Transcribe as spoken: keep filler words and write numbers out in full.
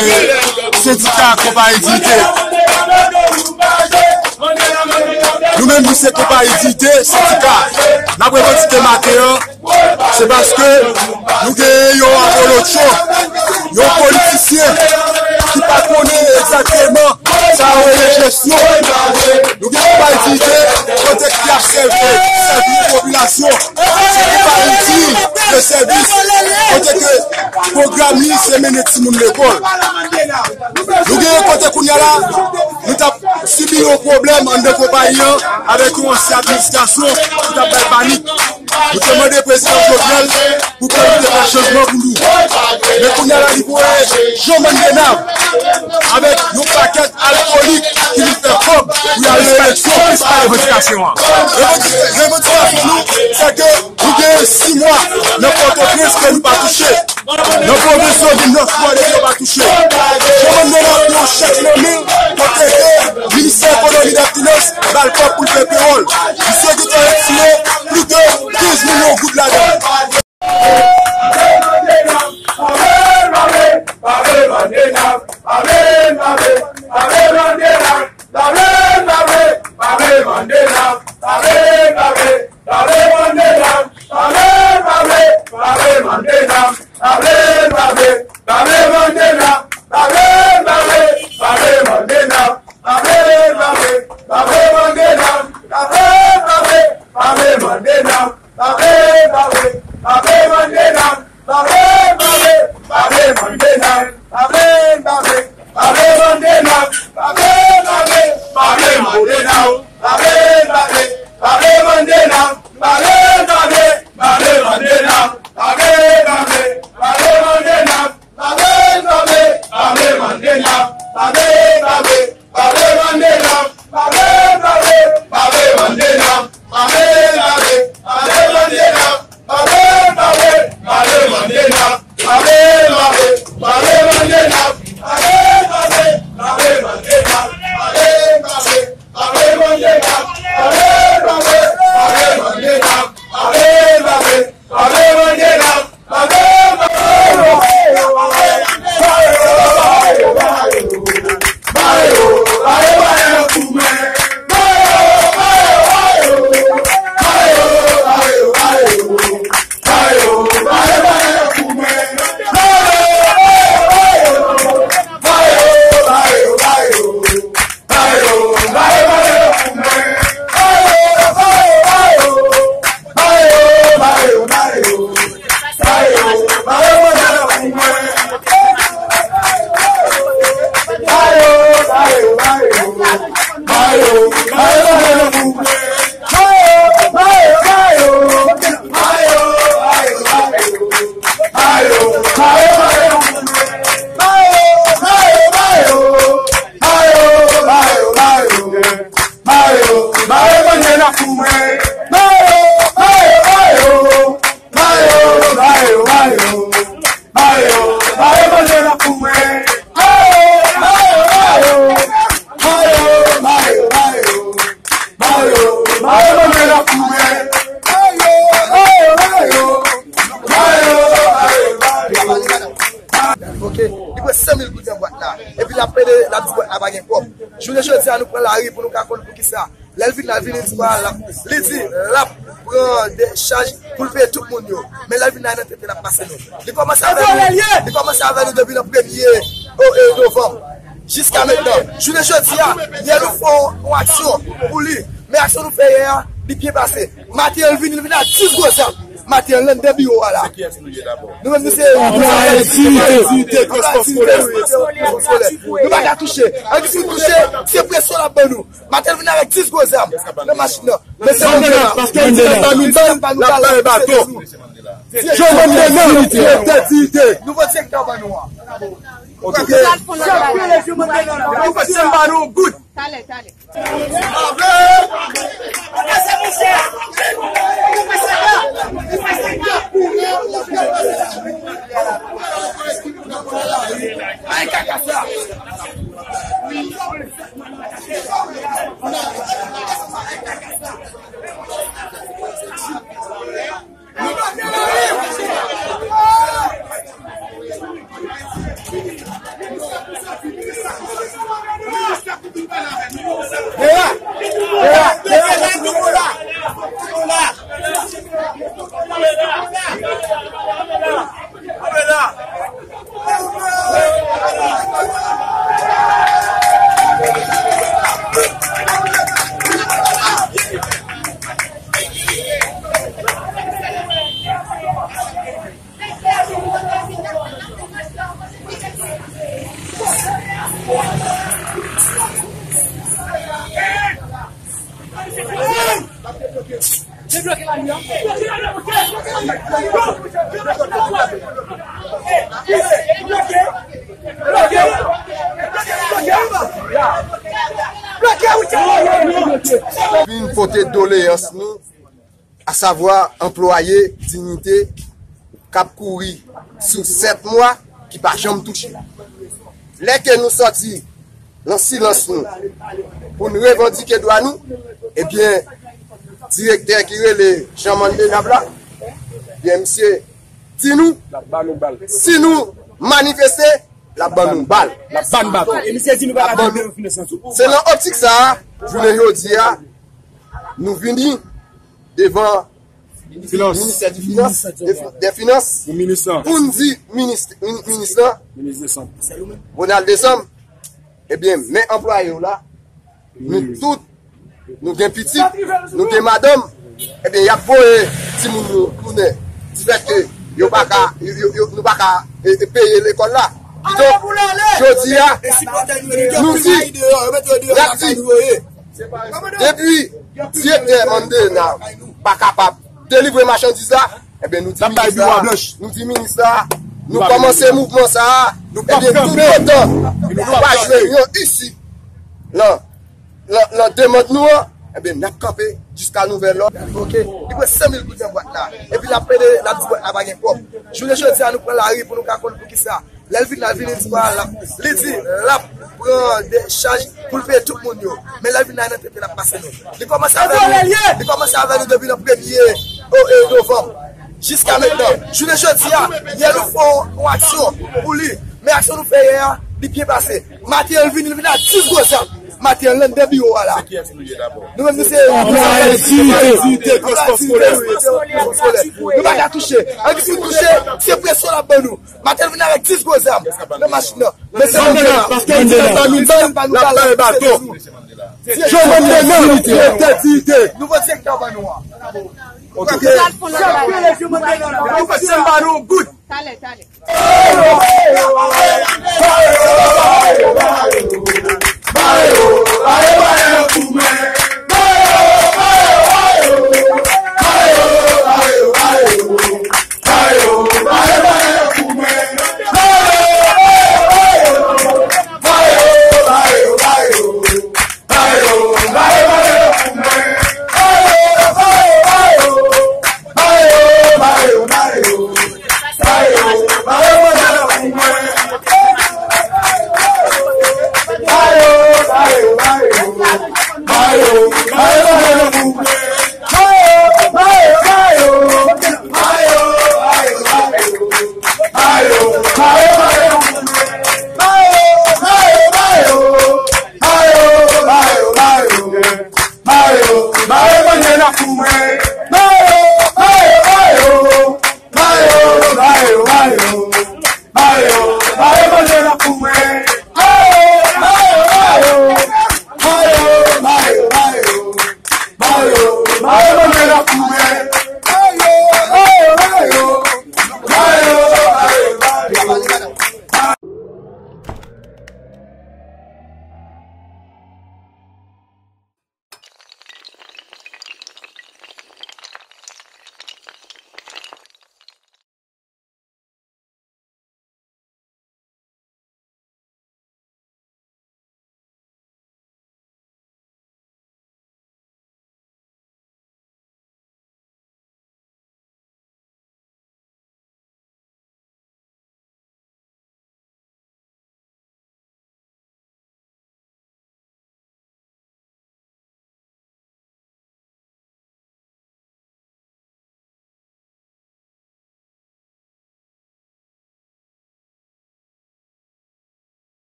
Sendika Konpayi Diyite. Nou menm, nou se Konpayi Diyite, sendika. N ap revandike maten an, se paske nou genyen yon abolotcho, yon politisyen ki pa konnen egzakteman sa yo rele jesyon. Nou gen Konpayi Diyite, kote ki ap sèvi, sèvi popilasyon. Se Konpayi Diyite de sèvis, kote ke pwogram li se mennen timoun lekòl. Nou gen yon kote kounye a la, nou t ap sibi yon pwoblèm anndan konpayi an avèk yon ansyen administrasyon ki t ap bay panik. Nou te mande prezidan Jovenel pou ke li te fè chanjman pou nou. Men kounye a la, li voye Jean Mandenav avèk yon pakèt alkolik ki vin fè kòb pou y al nan eleksyon. Revandikasyon nou, se ke nou gen sis mwa nan Pòtoprens ke nou pa touche. Nan pwovens yo, gen nèf mwa depi yo pa touche. Jean Mandenav gen yon chèk nan men l, kote ke Ministè Ekonomi ak Finans ba l kòb pou l fè pewòl. Misye gentan retire plis de douz milyon goud ladan l. Ok, li pran san mil goud nan bwat la. Epi l ap plede, l ap di bwat la pa gen kòb. Jounen jodi a, nou pran lari pou nou ka konn poukisa. Lè l vin la, l vin, li di, li di, l ap pran dechaj pou l peye tout moun yo. Men lè l vin la, nan tenten l ap pase nou. Li kòmanse avè nou, li kòmanse avè nou depi nan premye, o, e, novanm. Jiska mentnan, jounen jodi a, yè nou fè yon aksyon pou li. Men aksyon nou fè yè a, li byen pase. Maten an, l vini, l vini ak dis gwo zam. Maten an, l anndan biwo a la. Se kiyès nou ye dabò? Nou menm, nou se Konpayi Diyite, Diyite, Transpò Eskolè. Transpò Eskolè. Nou pa ka touche. Ann di si nou touche, se presyon l ap ban nou. Maten an, l vini avèk dis gwo zam nan machin nan. Men se Mandela, paske l di l ap ba nou bal, l ap ba yo baton. Jean Mandela, direktè Diyite. Nouvo direktè ban nou an. Ok. Nouvo direktè ban nou goud. Talè, talè. Vin pote doleyans nou, asavwa anplwaye Dignité k ap kouri sou sèt mwa ki pa janm touche. Lè ke nou sòti nan silans nou pou n revandike dwa nou, ebyen, direktè ki rele Jean Mandenab la, ebyen, misye di nou, si nou manifeste, l ap ban nou bal. L ap ban nou baton. E misye di nou pa ka fè finans nan tou. Se nan optik sa a, jounen jodi a, nou vini devan Finans. Ministè di Finans, de, de Finans, pou minis lan, pou n di minis, min-, minis lan, minis Desanm, Ronald Desanm, ebyen, men anplwaye w la, nou tout, nou gen pitit, nou gen madanm, ebyen, y ap voye timoun yo tounen. Difèt ke yo pa ka, yo, yo, yo, nou pa ka, e, e, peye lekòl la. Kidonk, jodi a, nou di, n ap di, depi direktè Mandena pa kapab delivre machandiz la, ebyen, nou di minis la, nou di minis la, nou kòmanse mouvman sa a, ebyen, toutotan nou pa jwenn yon isi lan, lan, lan demann nou an, ebyen, n ap kanpe jiska nouvèl lòd. Ok. Li pran san mil goud nan bwat la. Epi l ap pede, l ap di bwat la pa gen kòb. Jounen jodi a, nou pran lari pou nou ka konn poukisa. Lè l vin la, l vin, li di, l ap, li di, l ap pran de chaj pou l peye tout moun yo. Men lè l vin la, nan tete l ap pase nou. Li kòmanse avè nou, li kòmanse avè nou depi nan premye, o, e, novanm. Jiska mentnan. Jounen jodi a, yè nou fè yon aksyon pou li. Men aksyon nou fè yè a, li byen pase. Maten an, l vin, li vin ak dis gwo zam. Maten an, l anndan biwo a la. Nou menm, nou se Anplwaye Dignité, Transpò Eskolè. Nou pa ka touche. Ann, si nou touche, se presyon l ap ban nou. Maten l vin avèk dis gwo zam nan machin nan. Men se Mandela, paske l di l ap ban nou bal, l ap bay baton. Jean Mandela, Dignité, Dignité. Nouvo direktè ban nou an. Ok. Nou pa janm ba nou yon goud. Talè, talè.